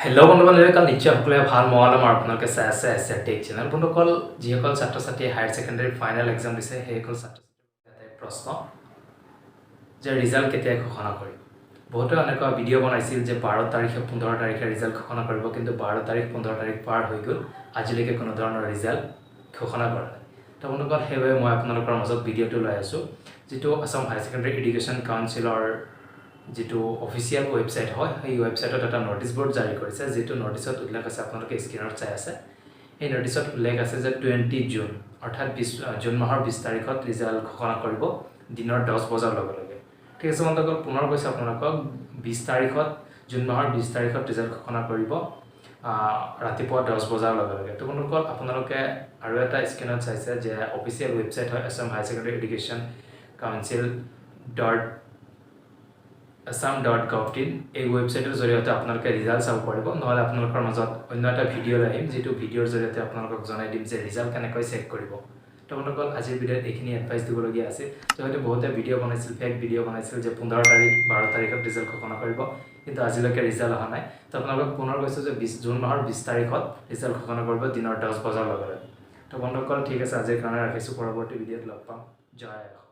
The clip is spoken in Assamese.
হেল্ল' বন্ধু বান্ধৱীসকল, নিশ্চয় সকলোৱে ভাল। মই আলম আৰু আপোনালোকে চাই আছে এছ এ টেক চেনেল। বন্ধুসকল, যিসকল ছাত্ৰ ছাত্ৰীয়ে হায়াৰ ছেকেণ্ডেৰী ফাইনেল এক্সাম দিছে, সেইসকল ছাত্ৰ ছাত্ৰীৰ এটাই প্ৰশ্ন যে ৰিজাল্ট কেতিয়া ঘোষণা কৰিব? বহুতে এনেকুৱা ভিডিঅ' বনাইছিল যে 12 তাৰিখে, 15 তাৰিখে ৰিজাল্ট ঘোষণা কৰিব। কিন্তু 12 তাৰিখ, 15 তাৰিখ পাৰ হৈ গ'ল, আজিলৈকে কোনো ধৰণৰ ৰিজাল্ট ঘোষণা কৰা নাই। তো বন্ধুসকল, সেইবাবে মই আপোনালোকৰ মাজত ভিডিঅ'টো লৈ আছোঁ, যিটো আছাম হায়াৰ ছেকেণ্ডেৰী এডুকেশ্যন কাউন্সিলৰ যিটো অফিচিয়েল ৱেবছাইট হয়, সেই ৱেবছাইটত এটা ন'টিছ বৰ্ড জাৰি কৰিছে, যিটো ন'টিছত উল্লেখ আছে, আপোনালোকে স্ক্ৰীণত চাই আছে। সেই ন'টিছত উল্লেখ আছে যে 20 জুন, অৰ্থাৎ 20 জুন মাহৰ 20 তাৰিখত ৰিজাল্ট ঘোষণা কৰিব দিনৰ 10 বজাৰ লগে লগে। ঠিক আছে বন্ধুসকল, পুনৰ কৈছোঁ আপোনালোকক, 20 তাৰিখত, জুন মাহৰ 20 তাৰিখত ৰিজাল্ট ঘোষণা কৰিব ৰাতিপুৱা 10 বজাৰ লগে লগে। তো বন্ধুসকল, আপোনালোকে আৰু এটা স্ক্ৰীণত চাইছে যে অফিচিয়েল ৱেবছাইট হয় assamhighsecondaryeducationcouncil.assam.gov.in। এই ৱেবছাইটৰ জৰিয়তে আপোনালোকে ৰিজাল্ট চাব পাৰিব। নহ'লে আপোনালোকৰ মাজত অন্য এটা ভিডিঅ' লৈ আহিম, যিটো ভিডিঅ'ৰ জৰিয়তে আপোনালোকক জনাই দিম যে ৰিজাল্ট কেনেকৈ চেক কৰিব। তো বন্ধুসকল, আজিৰ ভিডিঅ'ত এইখিনি এডভাইচ দিবলগীয়া আছিল। যিহেতু বহুতে ভিডিঅ' বনাইছিল, ফেক ভিডিঅ' বনাইছিল যে 15 তাৰিখ, 12 তাৰিখত ৰিজাল্ট ঘোষণা কৰিব, কিন্তু আজিলৈকে ৰিজাল্ট অহা নাই। তো আপোনালোকক পুনৰ কৈছোঁ যে 20 জুন মাহৰ 20 তাৰিখত ৰিজাল্ট ঘোষণা কৰিব দিনৰ 10 বজাৰ লগে লগে। তো বন্ধুসকল, ঠিক আছে, আজিৰ কাৰণে ৰাখিছোঁ। পৰৱৰ্তী ভিডিঅ'ত লগ পাম। জয় অসম।